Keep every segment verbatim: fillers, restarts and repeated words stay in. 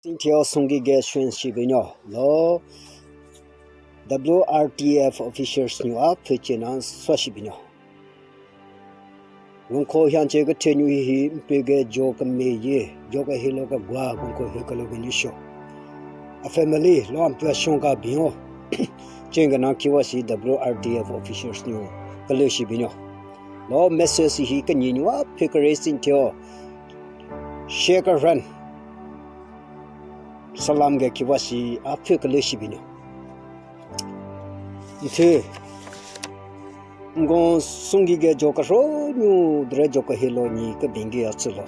Cynthia Songige shwen shibinyo lo W R T F officials nyu a pfhüche na swa shibinyo. Wünkho hyanche kethenyu hihi mpege jo kemeye, jo kehilo kegwa wünkho hyu kelo benyu sho. A family lo ampü ashon ka binyo. Chenga na kiwa shi W R T F officials nyu kelo shibinyo. Lo message hi kenyinyu a pfhü kere Cynthia. Shekaran. Salam ge kiwa shi a pfhü kele shibinyo. Nthe. Ngon Songige jo kehonyu dre jo kehilo nyi kebinge atsülo.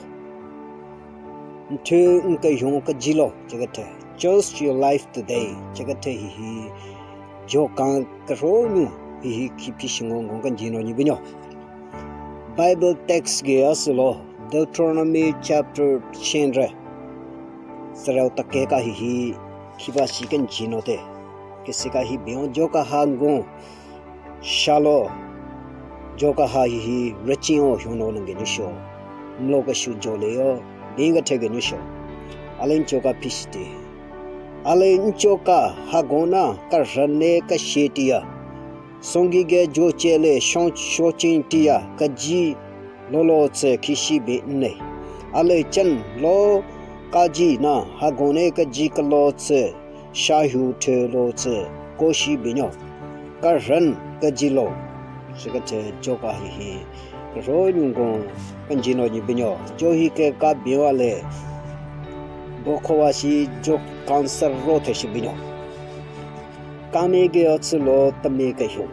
Nthe nkeyon kejilo chekethe. Just your life today chekethe hihi. Jo kan kehonyu hihi khipi shingo ngon kenjino nyibinyo. Bible text ge asülo Deuteronomy chapter chenre. Sarao take ka hihi khiba shi kenjino te. Kese ka hi bion jo kaha ngon. Shalo jo kaha hihi rechin o hyono nge nyusho. Mlo keshu jo le yo, binga te ge nyusho. Ale ncho ka pishite. Ale ncho ka hagona ka rane ka shetiya. Songige jo chele shon shochin tiya kaji lolo tse kishi be nne. Ale chen lo kaji na hagone kaji kalo tse shahyu the lo tse koshi binyo. Ka ran kaji lo. Shikathe jo ka hihi. Ro nyungon kanjino nyi binyo. Jo hi ke ka biwa le. Bokho wa shi jo cancer ro the shi binyo. Kame ge atsülo tame kahyu.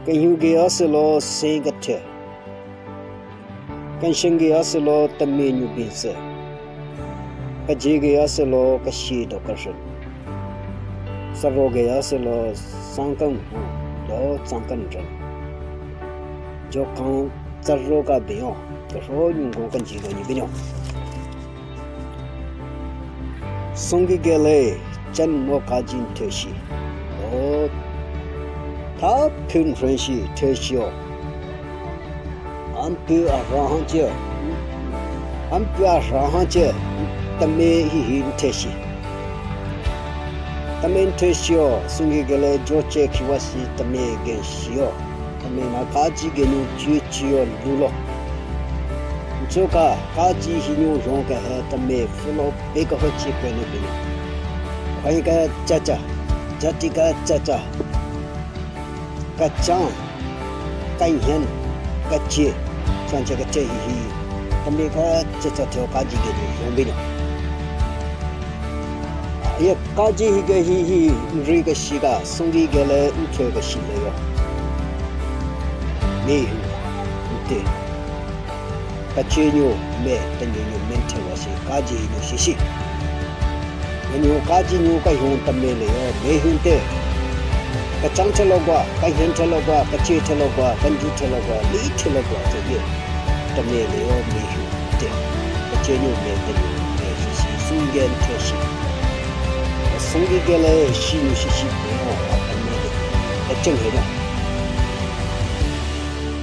Kahyu ge asülo sen kathe. Kansheng ge asülo tame nyu bin se. Kaji ge asülo kashi do kashen. Saro ge asülo sangkan hu do sangkan ren. Jo kan saro ka binyo. Karo nyungon kanjino nyi binyo. Songige le chen no kajin theshi. O, tha phin ren shi theshi o. Ampu a rahan che. Ampu a rahan che. Tame hi hi theshi. Tame theshi o. Songige le jo che kiwa shi tame gen shi o. Tame na kaji genu ju chiyo lulo. Nchoka kaji hinyu yonke he tame fulo peka ho chi penu binu. Khwayi ka chacha, jati ka chacha, kachang, kanyen, kachi, chancha kache hihi. Tame ka chacha theo kaji genu yong binu. Ye kaji hi ge hi hi nri ge shi ga, Songige le nthe ge shi le yo. Me hu, nte. Kachi nyu, me, tenyu nyu, me nthe wa shi, kaji nyu shi shi. Nyu kaji nyu ka yong tame le yo, me hu nte. Kachang the lo gwa, kanyen the lo gwa, kachi the lo gwa, kanju the lo gwa, li the lo gwa, te ye. Tame le yo, me hu. Te, kache nyu me, te nyu me, shi shi, Songige nthe shi. Songige le, shi nyu shi shi, me yo, a, tame le, kachang he yo.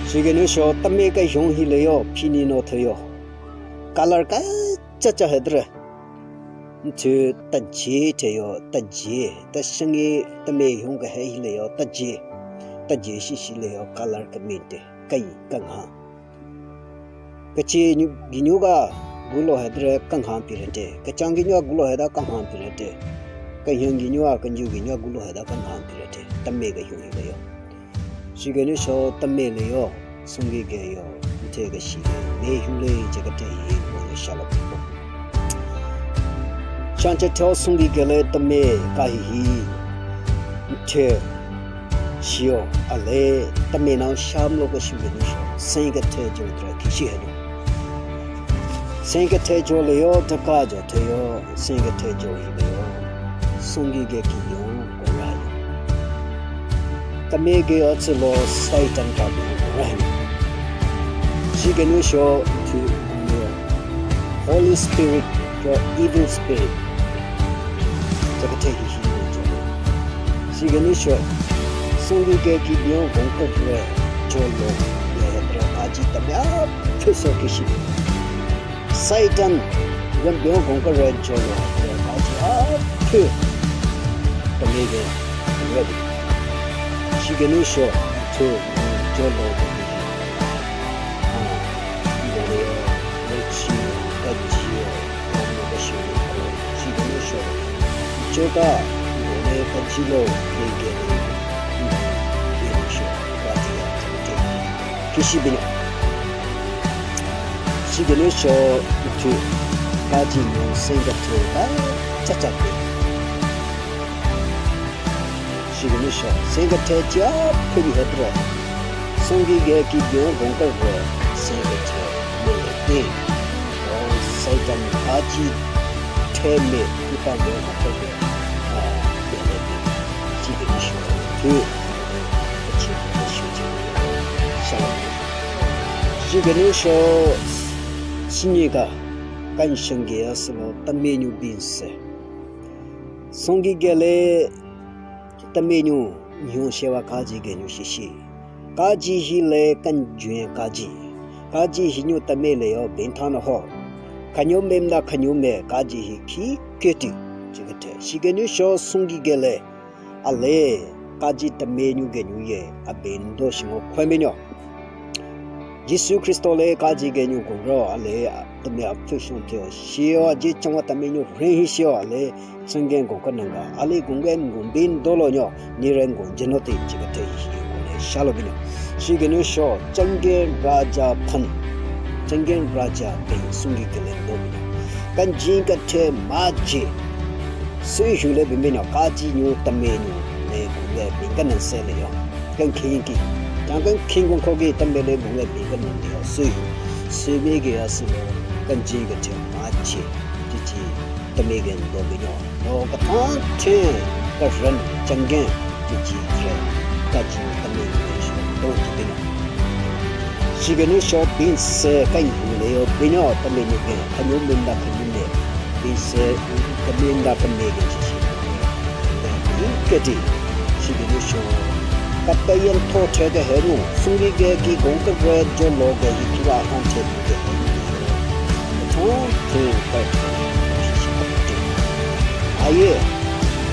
Shige nyu sho, tame ka yong hi le yo, pini no the yo. Color ka cha cha he dre. Ntu taji the yo, taji, ta shangi, tame yong ka he hi le yo, taji. Taji shi shi le yo, color ka min te, kai, kang ha. Kachi nyu, ginyu ka gulo hedre kanghan pirete. Kachang ginyu a gulo heda kanghan pirete. Kanyang ginyu a kanju ginyu a gulo heda kanghan pirete. Tame ka yong le yo. Shige nyu sho tame le yo. Songige yo. Nte ka shi le. Me hu le je ka te ye ko le shala ko. Chancha theo Songige le tame ka hi hi. Nte. Shio, ale, tame nao sham lo ka shu le nyu sho. Sen ka the jo tra ki shi he do. Sen ka the jo le yo, ta ka jo the yo, sen ka the jo hi le yo. Songige ki yo, ko ra yo. Tame ge yo tse lo, Satan ka yo, ko ra yo. Shige nyu sho, tu, yo. Holy Spirit, your evil spirit. Chakate hi hi. Shige nyu sho. Songige ki nyo gong ko re. Cho lo. Ye re aji tame a phe so ki shi. Satan. Yambion gongka re jolo, kaji aphu. Tamege, ready. Shigenu sho, to, jolo, ah, gole, lechi, kaji, gole, kashi, shigenu sho. Choka, gole, kaji lo, lege, gole, sho, kaji, aphu. Kishi binyo. Shigenu sho, to, kaji nyo, senga to, ka, cha cha pe. Shigenu sho, senga te cha, phu bi hetre. Songi ge ki byo gongka re, senga te, me te. O, Satan kaji te me, ipa me, ma te me. Ah, me, me, me. Shigenu sho, to. Shigenu sho, sinyi ka, kan shangi asilo, tamenyu binse. Songi gele, tamenyu, nyo shewa kaji genyu shishi. Kaji hi le kanjuen kaji. Kaji hi nyu tame le yo bentana ho. Kanyo me mda kanyo me kaji hi ki keti. Chikete. Shigenu sho songi gele. Ale kaji tamenyu genyu ye abendo shingo kwemenyo. Jisu Kristo le kaji genyu gongro ale tame apfü shon teo. Shio aji changwa tamenyu ren hi shio ale Changgen gon kananga, ali gon gen gon bin dolo nyo, ni ren gon jeno te chikete hi gon le shalo binyo. Shigenu sho, Changgen raja phan, Changgen raja peng sungi kelen do binyo. Kanjin kate maji, sui hu le bin binyo, kaji nyu tame nyu, le gon le bin kanan se le yo. Kan king ki, jang kan king gon kogi tame le gon le bin kanan le yo, sui hu, sui me ge ya si le, kanjin kate maji, chichi. Tame gen do binyo. No katang te karan Changgen chichi tre. Kaji tame gen shi do chi binyo. Shigenu sho bin se kanyu le yo binyo tame nyu gen. Kanyu minda kanyu le. Bin se tame nda tame gen chichi. Keti. Shigenu sho. Katayen to te ke henu. Sungi ge ki gong ke ge jo lo ge yi ki la han te. Aye,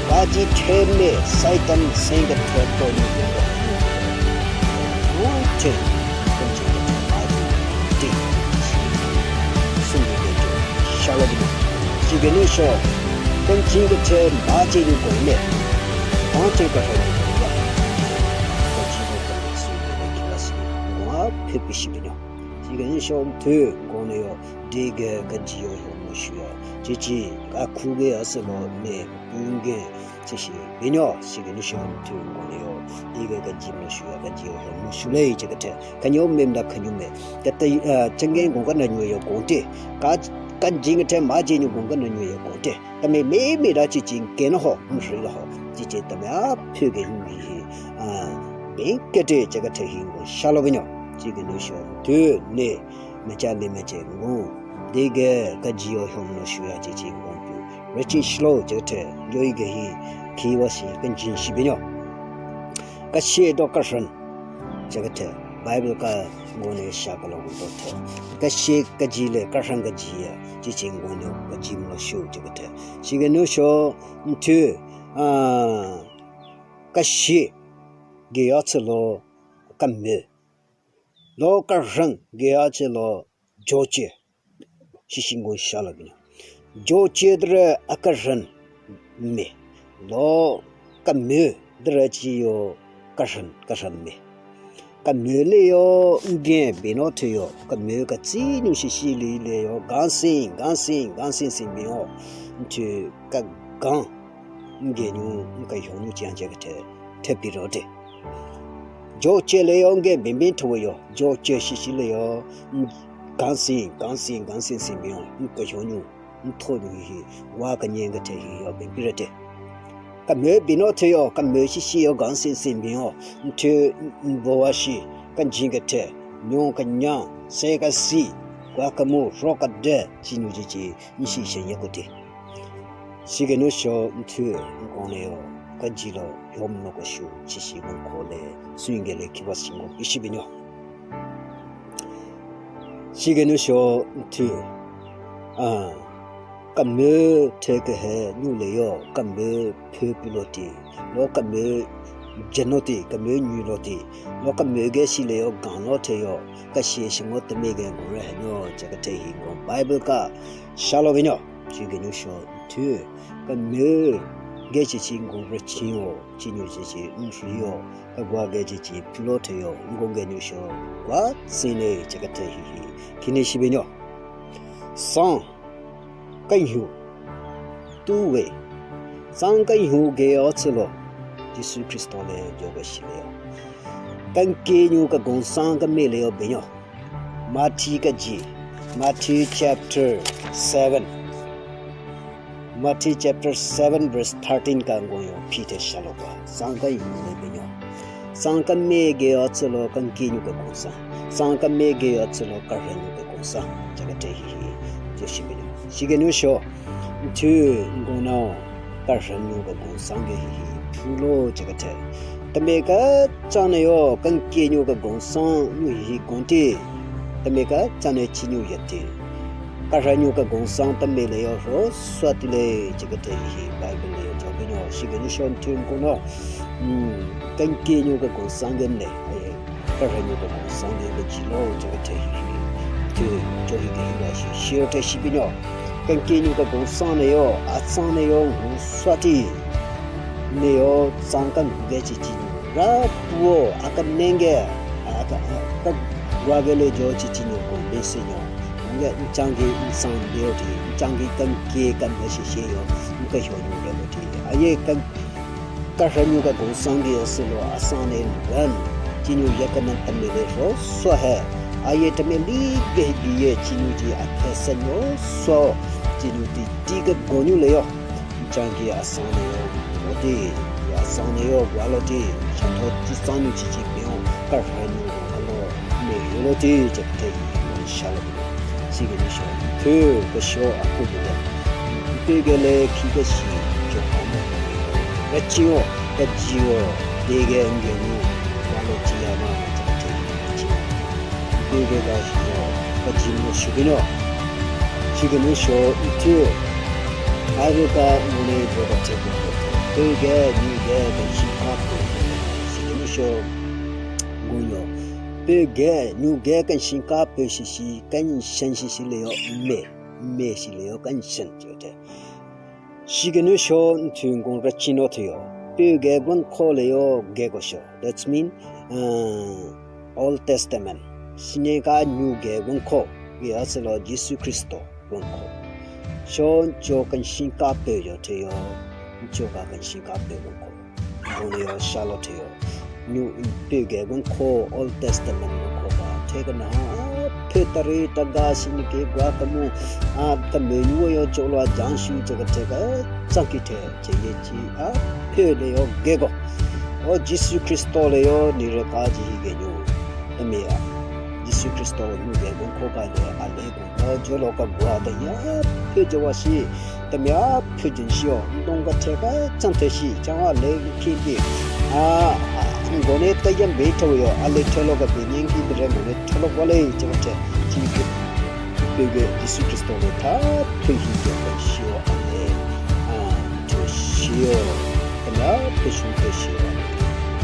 kaji theme Satan senga theponi. Shalom. Shigenu sho. Kanjin kate maji ni gome. Pante ka heni. Wa pepi shibinyo. Shigenu sho tu gone yo. Dege kaji yo hyomo shuya. Chichi, akhuge asemo me, unge, chichi, binyo, shigenu sho tu gone yo. Dege kaji mo shuya, kaji yo hyomo shule, chikete. Kanyo me mda kanyo me. Kata, ah, Changgen gon kana nyo yo gonte. Ka, kanjin kate maji nyu gon kana nyo yo gonte. Tame me me da chichi keno ho, mshri la ho. Chichi tame a phuge himi hi. Ah, me kete chikete hi gon shalo binyo. Shigenu sho tu ne. Mecha le meche ngu. Dege kaji yo hyomo shuya chichi ngu. Rechi shlo chete. Yoi ge hi. Kiwa shi kanjin shibinyo. Kashi do karan. Chete. Bible ka ngone shakalo do te. Kashi kaji le karan kaji ya. Chichi ngone kaji mo shu chete. Shigenu sho ntu. Ah, kashi. Ge ya tselo. Kame. Lo karan ge ya che lo joche. Shishingon shala binyo. Joche dre akaran me. Lo kame dre chi yo karan, karan me. Kame le yo nge bino te yo. Kame ka tsi nyu shishi le le yo. Gansin, gansin, gansin sin binyo. Nte ka gan. Nge nyu, nka yo nyu chian che ka te. Te pi ro te. Joche le yo nge binbin to yo. Joche shishi le yo. Gansin, gansin, gansin sin binyo. Nka yo nyu. Nto nyu hi. Wa ka nyen ka te hi yo binbin re te. Kame bino te yo. Kame shishi yo gansin sin binyo. Nte nbo wa shi. Kanjin ka te. Nyon ka nyan. Se ka si. Kwa ka mu. Ro ka de. Chi nyu chi chi. Nshi shen ye kuti. Shigenu sho ntu nkonle yo, kaji lo, yom no ko shu, chishi ngon ko le, swinge le kiwa singo, ishi binyo. Shigenu sho ntu, ah, Kame theke he nyu le yo, kame phe pu lo ti, lo kame jeno ti, kame nyu lo ti, lo kame ge shi le yo, gan lo the yo, ka shi shi ngo teme ge ngo re he nyo, che ka the hi ngo Bible ka sha lo binyo, chi ge nyu sho, thu, kame ge chi chi ngo re chi yo, chi nyu chi chi, nyu shi yo, ka gwa ge chi chi, pu lo the yo, ngo ge nyu sho, gwa si ne, che ka the hi hi, ki ne shi binyo. Sang, Kanyhu. Two way. Sang kanyhu ge yo tsü lo. Jisu Kristo le jo ga shi le yo. Kanki nyu ka gong sang ka me le yo benyo. Matthew ka ji. Matthew chapter seven. Matthew chapter seven verse thirteen ka ngo yo Peter shalo ba. Sang kanyhu le benyo. Sang ka me ge yo tsü lo kanki nyu ka gong sang. Sang ka me ge yo tsü lo ka rhen nyu ka gong sang. Cha ka te hi hi. Jo shi benyo. Shi ge nyu sho. Thu ngo na ka rhen nyu ka gong sang ge hi hi. Thu lo cha ka te. Tame ka chang ne yo kanki nyu ka gong sang nyu hi hi gong ti. Tame ka chang ne chi nyu ya ti. Ka rhen nyu ka gong sang tame le yo ro swa ti le cha ka te hi hi. Bible le yo jo benyo. Shi ge nyu sho thu ngo na. Hmm, kanki nyu ka gong sang gen le, aye, ka rhen nyu ka gong sang gen le ji lo, jo ka te hi hi. Thu, jo hi ka hi la shi, shi te shi binyo. Kanki nyu ka gong sang ne yo, a sang ne yo, ngu swa ti. Ne yo, sang ka ngu ge chi chi nyu. Ra puo, a ka nenge, a ka, a ka gwa ge le jo chi chi nyu, gong le se nyo. Nge, nchang ki, nsang de yo ti, nchang ki kanki, kan le shi shi yo, nka hyo nyu ge lo ti. Aye, kan Ka rhen nyu ka gong sang ki yo sü lo a sang ne ran. Chi nyu ya ka nan tame le ro swa he. A ye tame li ge hi ye chi nyu ji a the sen yo swa. Chi nyu ti ti ka go nyu le yo. Chang ki a sang ne yo wo ti. A sang ne yo wa lo ti. Chan tho ti sang nyu chi chi pe yo. Ka rhen nyu ka lo. Me yo lo ti che te yi sha lo. Chi ge ni sho. Thu ka sho a ku de. Pe ge le ki ka shi jo ha mo. Ka chi yo, ka ji yo, de ge nge ni, wa lo chi ya ma, cha che chi. Pe ge ka shi yo, ka ji mo shi ge no. Chi ge ni sho thu. A ge ka mo ne bo ka che ko. Pe ge, ni ge, ka shi ka ko. Chi ge ni sho. Go yo. Pe ge, nyu ge, kan shin ka pe shi shi, kan shan shi shi le yo, me, me shi le yo, kan shan jo te. Shi ge nyu sho, ntu ngon ra chi no te yo. Pe ge gon ko le yo, ge go sho. That's mean, uh, Old Testament. Shi ne ka nyu ge gon ko, ge a se lo Jisu Kristo gon ko. Sho, ncho kan shin ka pe yo te yo, ncho ka kan shin ka pe gon ko. Gon yo sha lo te yo. Nyu pe ge gon ko Old Testament gon ko ba. Te ka na pe tari ta ga shi ni ke gwa ka mu. A ka me nyu yo cho lo a jang shu che ka te ka chang ki te che ye chi. A pe le yo ge go. O Jisu Kristo le yo ni re ka ji ge nyu. Ame a. Jisu Kristo nyu ge gon ko ka le a le go. O, jolo ka gwa da ya, pyo jawa shi, temi a pyo jin shi yo, ndong ka the ka chang the shi, chang a le ki bi. A, a, ngo ne ta yam be tho yo, a le thelo ka bi nying ki bi re ngo ne thelo kwa le, chang the, chi ki, pyo ge Jisu Kristo le ta, pyo hi yo ka shi yo, a le, a, to shi yo, temi a pyo shun the shi yo, a le,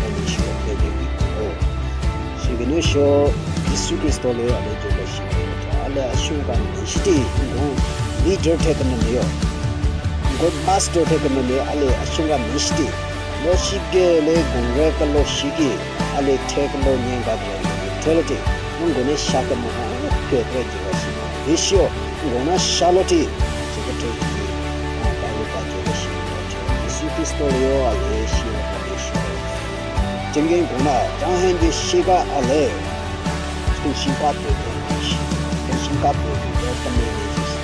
a le shi yo, pyo ge bi ko. Shi kenu sho, Jisu Kristo le ale jo le shi kenu sho, ale ashung ka ngan shiti, ngon leader the kenu me yo. Ngon master the kenu me ale ashung ka ngan shiti. Lo shi ge le gung re ka lo shi ki, ale the ka lo nyen ka de, the lo te. Ngon ne sha ka mo ha, ke ke jo le shi. Ye shi yo, ngon na sha lo te. Shi ke te. Ba lo ka jo le shi. Jisu Kristo le yo ale shi yo ka le shi. Jenggen kona, janghen je shiga ale. Kenshin ka pyo, kenshin ka pyo, kame le shi.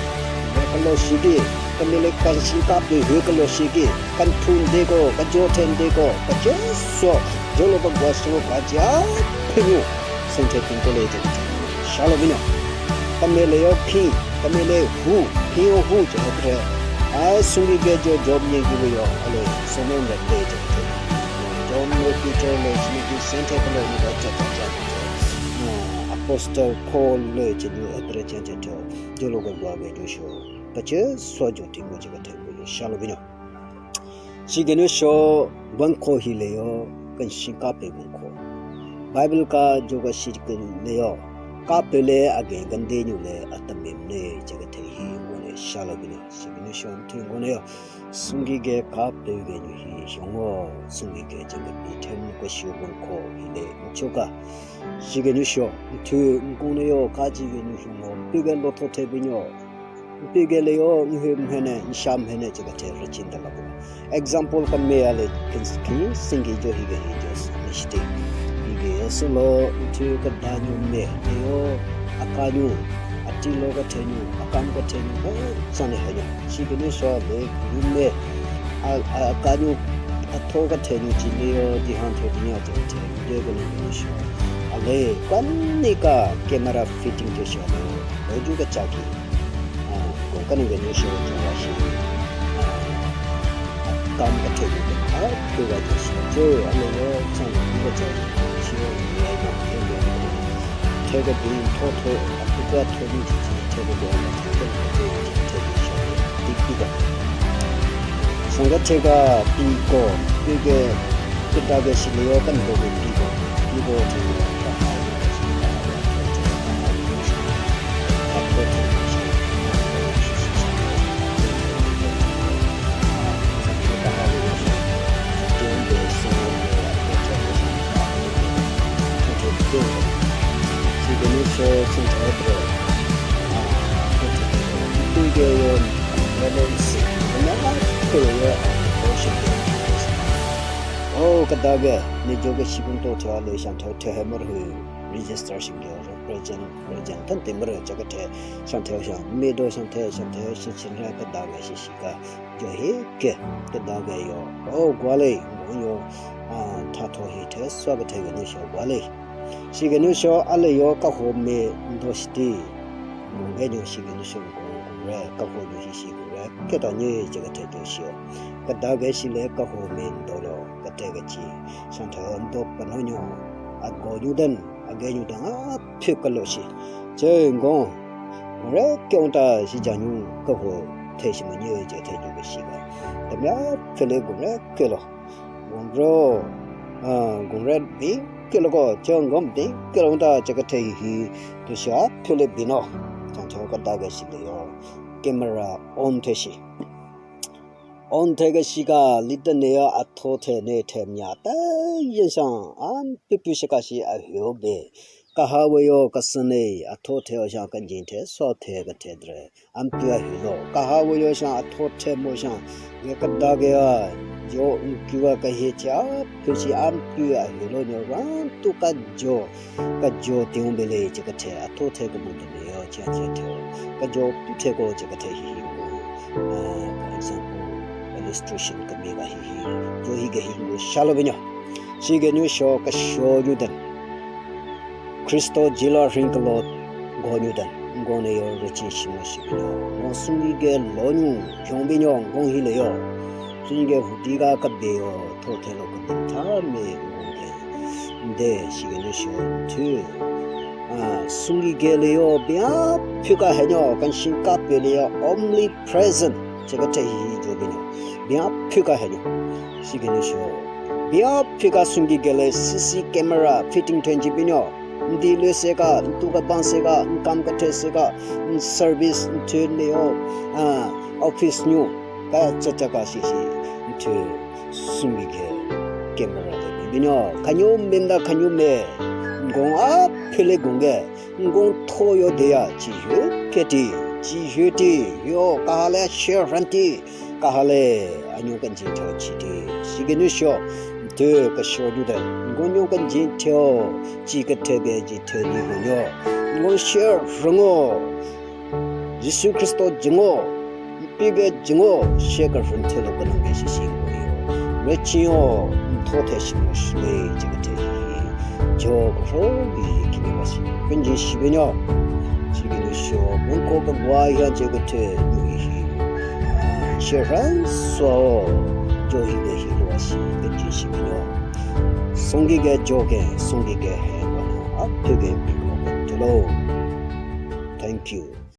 Kalo shige, kame le kenshin ka pyo, kalo shige. Kan thun de ko, ka jo then de ko, ka jo so, jo lo ka gwa so, ka ja, pyo. Sente pinko le je. Shalom ino. Kame le yo phi, kame le hu, phi yo hu je tre. Ai sungi ge jo job nye gi yo, ale, so ne le je tre. John le Peter le, shi ki Saint Paul le, cha cha cha. Apostle Paul le, je ni etre cha cha cha. Jo lo ko gwa be jo sho. Kache sojo tingo che kathe ko yo shalo binyo. Shikenu sho banko hi le yo, kenshin kape banko. Bible ka jo ka shi ke le yo, kape le age gande nyu le atamem ne che kathe hi ngo le shalo binyo. Shikenu sho ntu ngo le yo. Sungi ge kape ge nyu hi shongo, sungi ge jenge bi them ko shu banko hi le nchoka. Shikenu sho, ntu ngo le yo, kaji ge nyu shongo, pi ge lo tho the binyo. Mpege le yo, nhü mhene, nsha mhene che kathe rüchin da la bo. Example ka me ale kinski, singi jo hi ge hi jo s-, nishti. Hi ge yo solo, ntu ka da nyu me, le yo, aka nyu, ati lo kathe nyu, akam kathe nyu, eh, sane he nyu. Shikenu sho le, nyu me, a, a, aka nyu, atho kathe nyu chi le yo, di han the di nya che kathe, de ko le nyu sho. Ale, kwani ka camera fitting the sho le, lo ju ka cha ki. Ah, ko kani ga nyu sho jo wa shi. Ah, kam ka the ko ka, ko ga jo shi. Jo, a lo yo, chang, ko ga jo shi, yo, ni ai ma, yo, yo. The ga bi, tho, tho, a, ko ga tho ni ji ji, the ga go, tho, tho, tho, tho, tho, tho, tho, shi. Di, di ga. Sanga the ga, bi ko, bi ga, Keda ge shi le yo kan bo ge pi ko, pi ko che yo ka ha yo ka shi ka ha yo ka ha yo ka shi ka ha yo ka shi ka ha yo ka shi. Oh, keda ge, ni jo ge shibun to thya le shan thya thya he mer hu, register shin ge, represent, represent, tan te mer cha ge the, shan thya shan, me do shan thya, shan thya, shan chin ra keda ge shi shi ka, jo he ke, keda ge yo, oh, gwa le, ngo yo, ah, tha tho he the, swa ge the ge ni sho gwa le. Shi ge ni sho, a le yo, ka ho me, ndo shi ti, mo ge nyo shi ge ni sho, ngo, re, ka ho nyo shi shi, ngo, re, ke ta ni, cha ge the do shi yo. Keda ge shi le ka ho me ndo lo, ka te ge chi. Shan the ndo pa no nyo. A go nyu den, a ge nyu den, a phi ka lo shi. Che ngo. Re ke on ta shi ja nyu ka ho the shi ma nyi che the nyu ge shi ga. Da mya phi le go re ke lo. Go ro. A, go re bi ke lo ko, che ngo bi ke lo ta che ka the hi. To sha phi le bi no. Shan the keda ge shi le yo. Camera on the shi. On the ge shi ka, lite ne ya a tho the ne the mya ta yin shang, an pi pi shi ka shi a hyo be. Ka ha we yo ka sen ne, a tho the o shang ka jin the, so the ka the dre. An pi a hyo lo. Ka ha we yo shang a tho the mo shang. Ye ka da ge a, jo n ki wa ka he cha, pi shi an pi a hyo lo nyo ran tu ka jo. Ka jo tiong bele che ka the, a tho the ka bu de le yo, che che the. Ka jo tu the ko che ka the hi hi ko. Ah, for example, illustration ka me ka hi hi. Jo hi ka hi ko sha lo binyo. Shi ge nyu sho ka sho nyu den. Kristo jila ring ka lo go nyu den. Ngo ne yo re chi shi mo shi binyo. Mo sung yi ge lo nyu, pyong binyo, ngo hi le yo. Sung yi ge hu ti ga ka be yo, tho the lo ka den tha me ngo ge. Nde, shi ge nyu sho, tu. Ah, sung yi ge le yo, bia phi ka he nyo, kan shin ka pe le yo, omnipresent. Che ka the hi hi jo binyo. Bia phi ka he nyo. Shi ge nyu sho. Bia phi ka sung yi ge le C C camera fitting thon ji binyo. Ndi le se ka, ntu ka ban se ka, nkam ka the se ka, n service, ntu ne yo. Ah, office nyu. Ka cha cha ka shi shi. Ntu. Sung yi ge camera de bi binyo. Ka nyu me nda ka nyu me. Ngo a phi le gong ge. Ngo tho yo de ya chi hyo ke ti. Chi hyo ti. Yo ka ha le share ran ti. Ka ha le a nyu kan jin tho chi ti. Shi ge nyu sho. Te ka sho nyu de. Ngo nyu kan jin tho. Chi ka the be ji the ni ngo nyo. Ngo share ran ngo. Jisu Kristo jingo, mpige jingo, she ka rhun thelo ka nang ge shi shi ngo yo. Re chi yo, ntho the shi ngo shi le, che ka the hi. Jo ka ro yi ki ni wa shi. Pen ji shi be nyo. Shi ki ni sho, pen ko ka gwa ya che ka the nyu yi hi. She ran so, jo hi ge hi lo wa shi, pen ji shi be nyo. Song ki ge jo ge, song ki ge he wa no, a phe ge pi ko ka thelo. Thank you.